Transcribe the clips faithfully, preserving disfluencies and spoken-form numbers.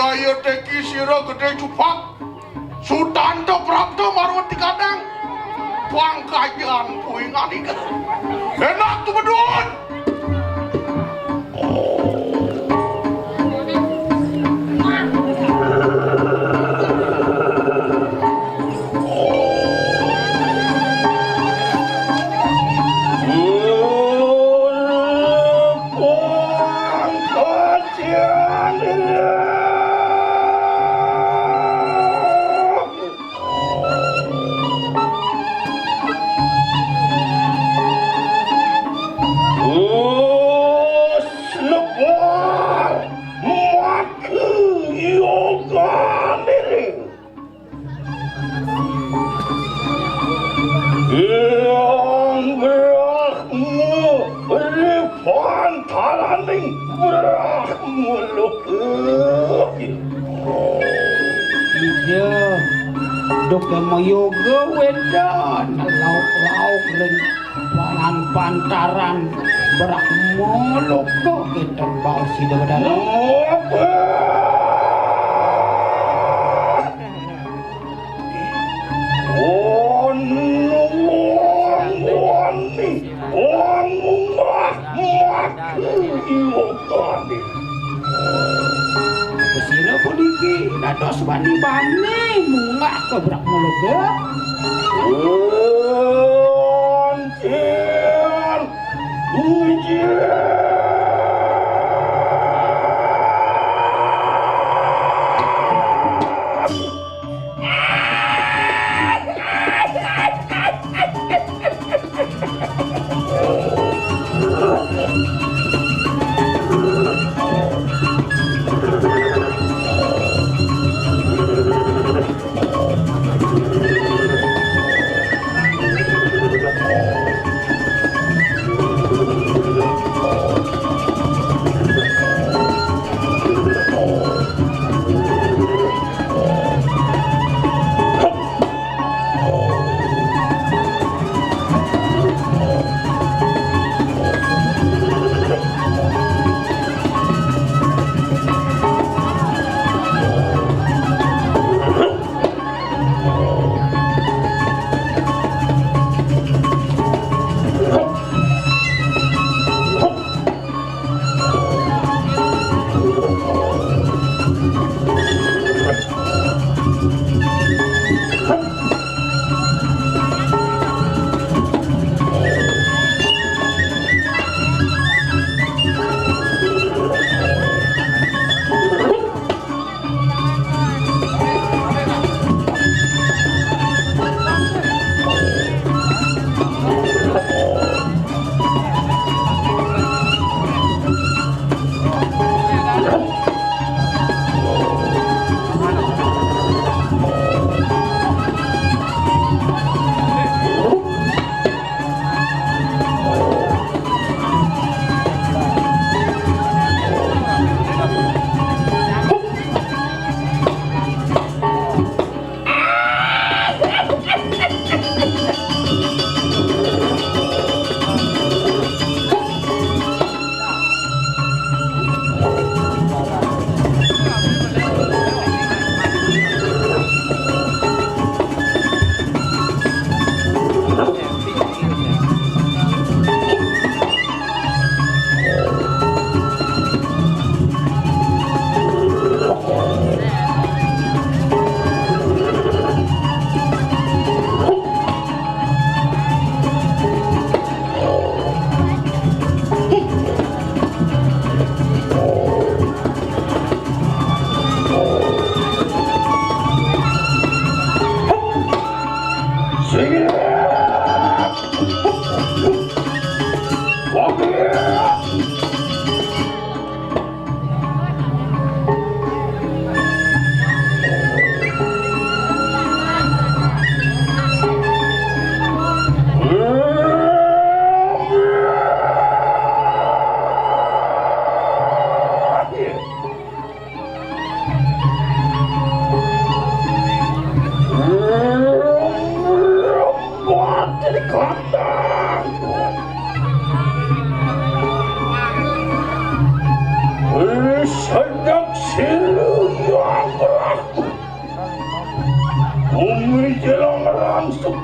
Ayo teki sira gedhe cupak. Sutanta prapta marwati kadang. Pangkajan kuwi nganika. Enak tumedun. Wus lebar mati yoganiring. Yang Brahma ripantaraning Brahma Loka. Iya, Duke Mayoga wedan lauk-lauk ring paran pantaran Brahma Loka kenten baos Ida Betara. Wani, wani, wani, wani. Sira puniki dados bani-bani munggah ka Brahmaloka. Wonten ujian.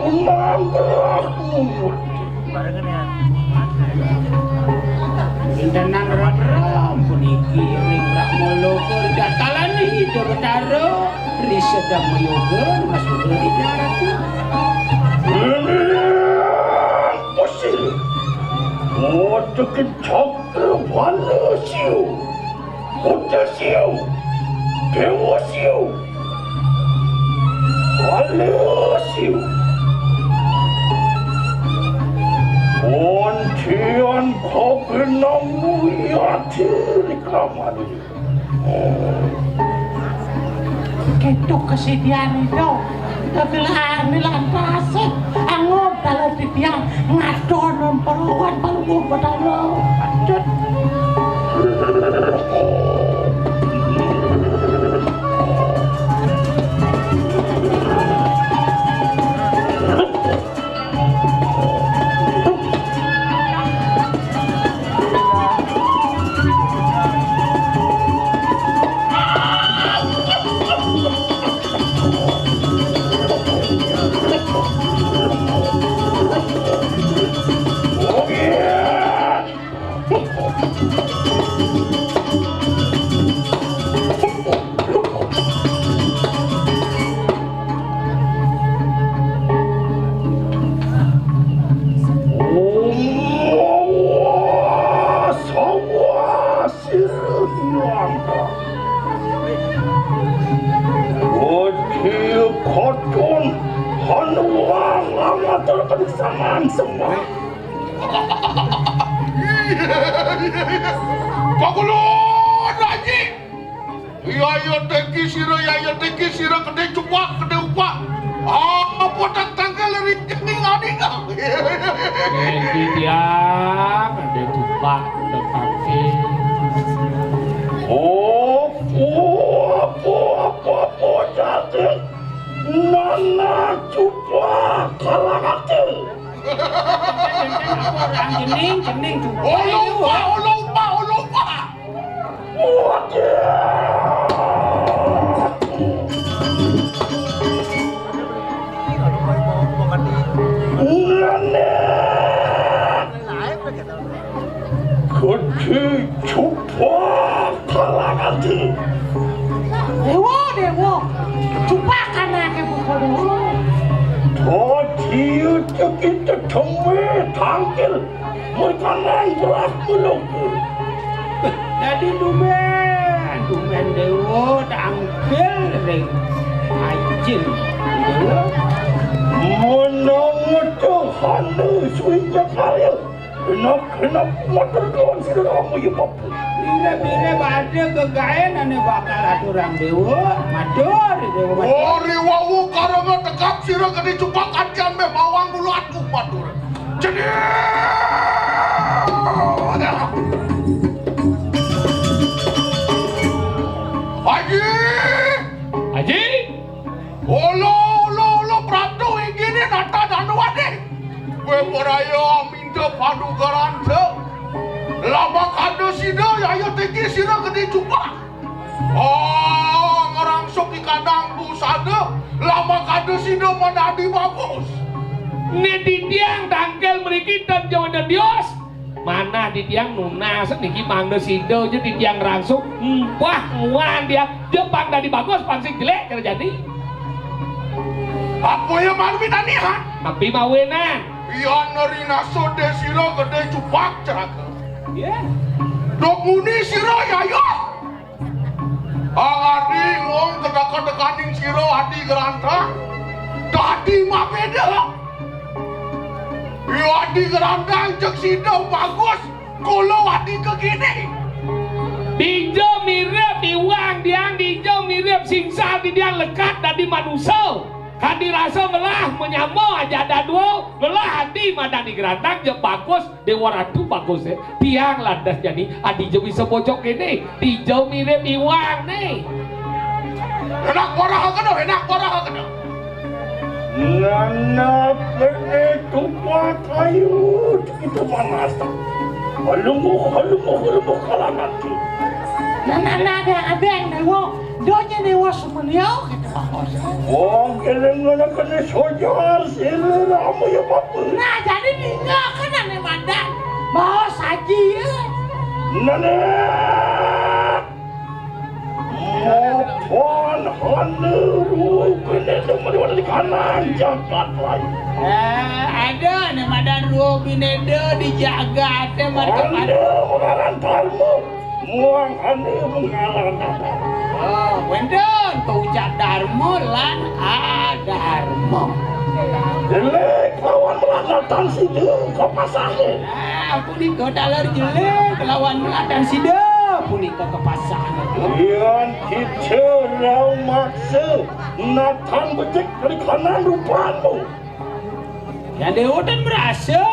Manggelah mumut. Dintenan ram puniki ring Brahmaloka jatalaning Ida Betara, risedeng mayoga, masuda Ida Ratu. Ini kusir. Odekin cakra bala siu. Buddha siu, Dewa siu, Kala siu. Kuncian kabinang mulyati di kamar ini. Kéto kasidian Ida, gelarné lantas, angob dalan titiang, ngadon perluan palungguh Batara. Patut. Koton hanuang amatur kedusaman semua. Pakulun, Aji. Yaya teki sira, yaya teki sira, kedé cupak, kedé upak. Apa tak tanggal ring cening aning? Endi tiang, kedé cupak, kedé tangkil. Oh, apa, apa, apa, apa, jati? Nana cupak, kalangate. Orang cening, cening cupak. Ulu upak, ulu upak, ulu upak. Gedé cupak kalangan. Déwa, déwa. Cupak anaké buka déwa. Dadi kita temé tangkil. Merkanang belah menunggu. Dadi tumbén, tumbén déwa tangkil ring ajin. Déwa. Menang Tuhan suwija karya. Genap-genap matur nuwun sira rama ya Bapak. Mirib-mirib ada gegaén ané bakal aturang déwa. Matur, déwa matur. Ori wau karana tekap sira gedé cupak kancan méh mawang bulu atuh matur. Cedil! Aji! Aji! Ulu, ulu, ulu, Praptu inggih nata danuwadi. Kowe praya minda panugrahan, Cek. Lamakada sida, yaya teki sira gedé cupak. Oh, ngrangsuk di kandang pusada, lamakada sida manadi bagus. Né titiang tangkil mriki ten jawa Dios. Manah titiang nunas niki mangda sida ja titiang ngrangsuk, mpah nguan tiang, ja pang dadi bagus, pang sing jelek kerjane. Apa ya marmi tanihan? Napi mawinan? Yan rinasa desira gedé cupak ceraka. Ya. Dok muni sira yaya. Angadi ngong kedaka-dekaning sira adi gerantang. Dadi mabeda. Iya adi gerantang cek sida bagus. Kula adi kekini. Dija mirip iwang tiang, dija mirip singsal tiang lekat dadi manusa. Kadi rasa ngelah menyama aja dadua, ngelah adi madani gerantang ja bagus. Déwa Ratu bagus, eh. Tiang lantas jani, adi ja bisa bocok kéné, dija mirip iwang né. Enak parah kena, enak parah kena. Nana kéné tupak ayu, itu panas. Halumuh, halumuh, halumuh kalangan. Nana ada abang déwa, donya déwa semulia gitu. Wong éling ngéné kéné sojar, sira rama ya apa? Nah, jadi dingékeun ané madan. Baos haji ya. Nenek. Mapan hané ruh kéné demen di kanan jagat lain. Eh, ada ané madan ruh binéda di jagat téh mah. Hané ngaran Darma. Muang hané mengaran apa? Oh, wénten paucap Darma lan Adarma. Jelek lawan melatan sida ka pasahé. Ah, punika taler jelek lawan melatan sida punika ka pasahé. Yén kita rau maksa, natan becik perikanan rupanmu. Yan déwa ten merasa.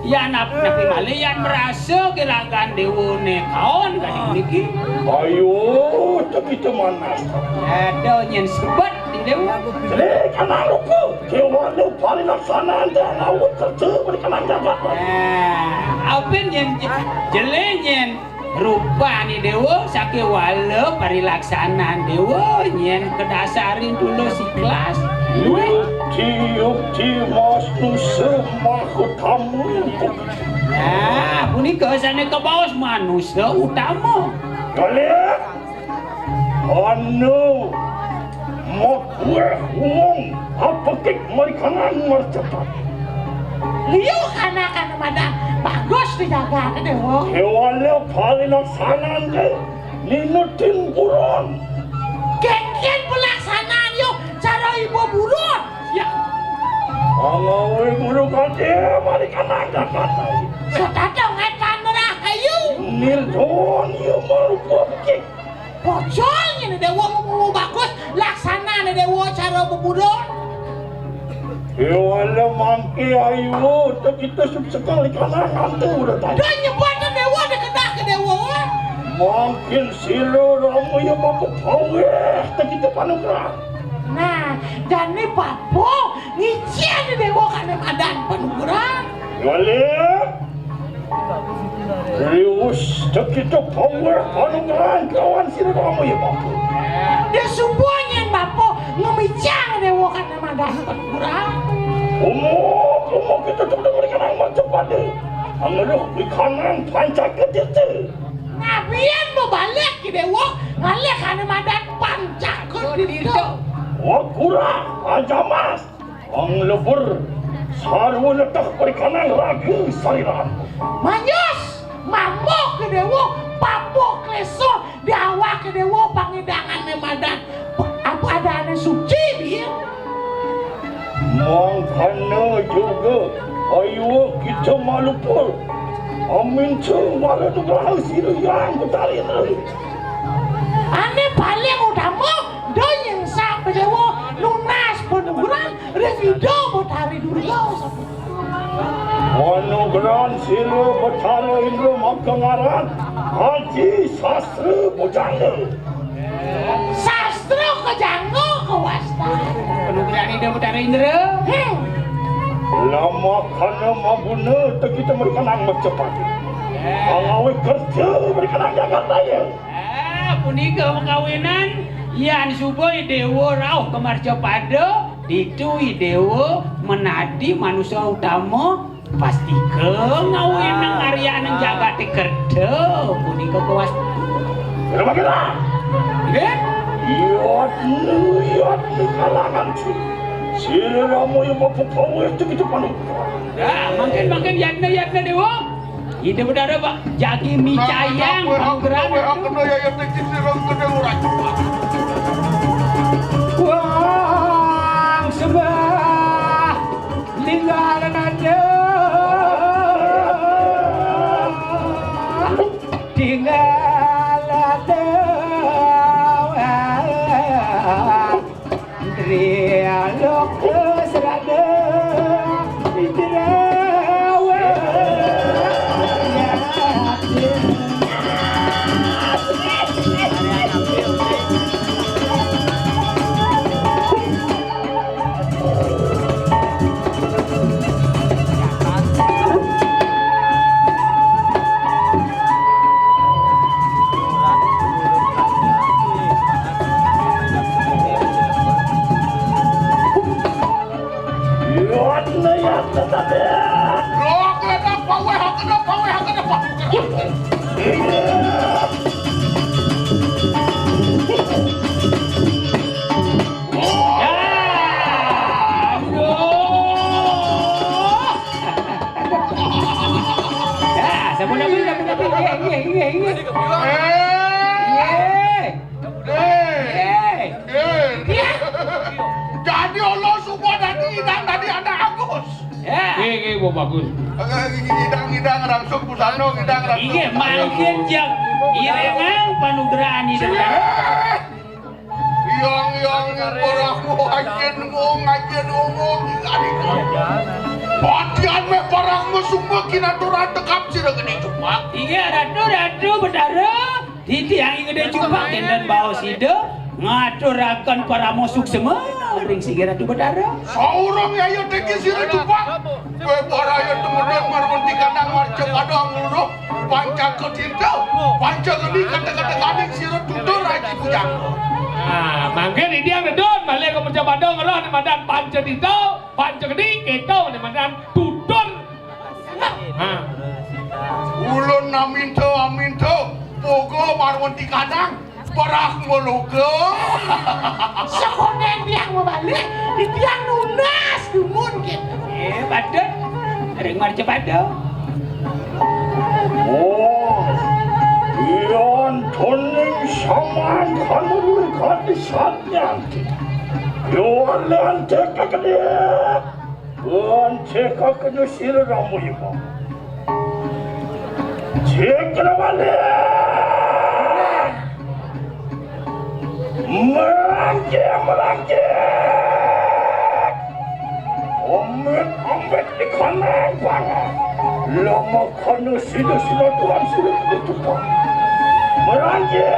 Yan ap-, napi malih yan merasa gé ragan déwané kaon kadi niki. Ayo, teu kitu manas. Ada nyén sebet di déwa. Jelé kana lupa, déwa nu paling laksana anda laut kerja beri kana jagat. Nah, apin nyén je-, jelé nyén Rupané déwa sakéwala parilaksanan déwa nyén kadasarin tulus ikhlas. Yukti, yukti, Mas Nusa Mahutama. Nah, punika sané kabaos manusa utama. Galih. Anu makuéh umum apekik marikanan mercepat. Liu kana kana madan bagus dijaga déwa. Kéwala parilaksanan dé ninutin buron. Kéngkén pelaksanaan yo cara ibu buron. Ya. Angawé guru kadé marikanan jagat. Setata ngétan rahayu. Nilton yo marupa pekik. Bocor nyén déwa mau bagus laksana déwa cara beburon. Déwa le mangké ayu teu kita sekali kana hantu udah tadi. Dah nyebut déwa dikedah ke déwa. Mungkin sira rama ya mampu paweh teu kita panugrahan. Nah, jani papo ngicén déwa kana madan panugrahan. Galih. Rius teu kita paweh panugrahan kelawan sira rama ya Bapa. Dia subuh nyén Bapa ngemicang déwa kana madan panugrahan. Umuk, umuk kita teu dengar kana maca pada. Angeluh di kanan panca ketir teu. Nabian mau balik ke déwa, ngalih kana madan panca ketir teu. Wakura ajamas. Ang lebur, sarwa leteh perikanan raga sariran. Manyus, mamuk ke déwa, papuh kleso, diawak ke déwa, pangidangan memadan. Apa ada ane suci dia? Mangkana juga, ayo kita malupur. Amin ceng wala nugraha sira yang betari. Ane paling utama, do nyengsak ke déwa, nunas panugrahan. Ring Ida Betari Durga. Monogram sira Betara Indra maka ngaran Haji Sastra Bujangga. Sastra kejangga kewastan. Panugrahan Ida Betara Indra. Hmm. Lama kana maguna teu kita merikanang macepat. Angawé kerja merikanang jagat raya. Ah, punika kawinan, yan suba I Déwa rauh ka Marcapada, ditu I Déwa menadi manusa utama, pastika ngawinang aryaning jagaté kerta, punika kawas. Kira-kira. Nggih? Yatna, yatna kalangan sira. Sira rama ya mapukawé teu kita panugrahan. Ya, mangkin, mangkin yatna, yatna Déwa. Ida Betara, Pak, jagi micayang panugrahan. Wang sembah ninggalan ada. Tinggal ada. Trialok serada Indrawa. Dapur, dapur, dapur, dapur. Inggih, inggih, inggih, inggih. Eh. Inggih. Eh. Eh. Inggih. Eh. Jadi Allah semua tadi idang tadi ada Agus. Ya. Inggih, inggih, Bu Bagus. Idang-idang rangsuk busana, idang rangsuk. Inggih, mangkin jang irengang panugrahan Ida. Eh. Yang, yang, parahmu, anjing ngomong, anjing ngomong, anjing ngomong. Batian meh parahmu semua kinaturan tekap sira geni cupak. Inggih, Ratu, Ratu Betara, titiang Ida Cupak enten baos Ida ngaturaken parama suksema ring sira Ratu Betara. Saurung yaya teki sira cupak. Kue paraya temenan marwenti kandang marca padang luluh. Panca ketita, panca geni kata-kata kaning sira tutur aji bujang. Nah, mangkin Ida Ledun malih ka panca padang ngeroh ne madan panca tita, panca geni, kita ne madan tutur. Nah. Ulun naminta, aminta, pogo marwenti kandang. Parah muluka. Sekonen tiang mabalik, tiang nunas dumun gitu. Eh, patut. Ring marca pada. Oh, yan toning saman kanur kadi satyanti. Yolan teka kedek. Lan cekakena sira Rama Iwa. Cekra balik. Merangkik, merangkik. Omet, omet di kanang pangan. Lama kana sida sida tuan sida ketutupan. Merangkik.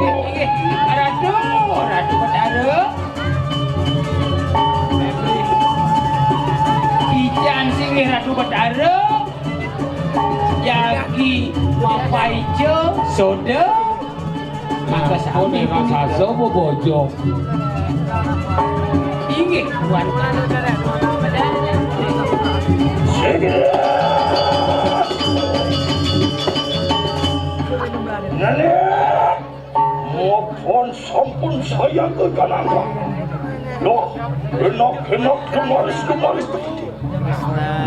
Inggih, inggih. Ratu, Ratu Betara. Ican singgih Ratu Betara. Jagi mapaica soda. Maka sami punika. Raksasa bebojok. Inggih, Tuan. Ngalih. Mapan sampun sayaga kanangkang. Loh, enak-enak kemaris-kemaris begitu.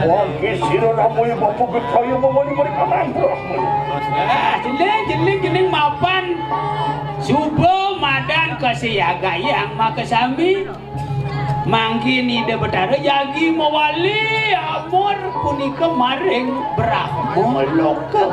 Mangke sira Rama Iwa Bapu Getraya mawali mari kanang Brahma. Ah, jeling, jeling, jeling mapan suba madan kasiyagayang makasami. Mangkin Ida Betara jagi mawali amur punika maring Brahma Loka.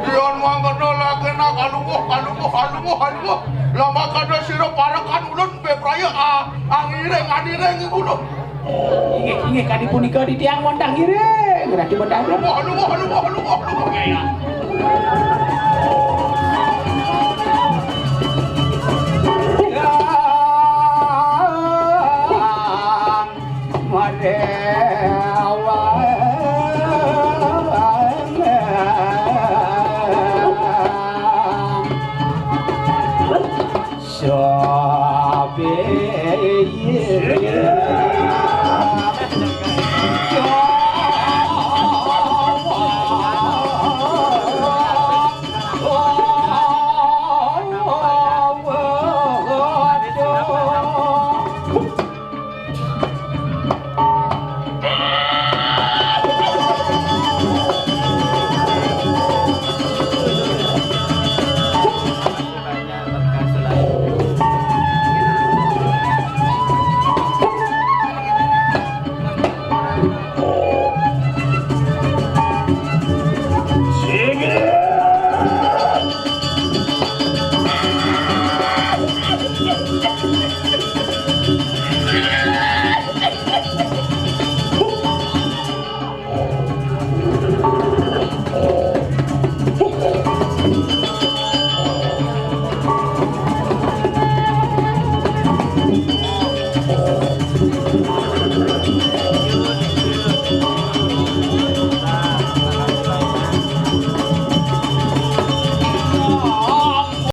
Yan mangkena lagi nak kalungguh, kalungguh, kalungguh, kalungguh. Lamun kada sira parekan ulun bebraya, ah, angiring, aniring ulun. Inggih, inggih, kadi punika titiang wantah ngiring, Ratu Betara. Kalungguh, kalungguh, kalungguh, kalungguh, kalungguh, ya, ya. Mare.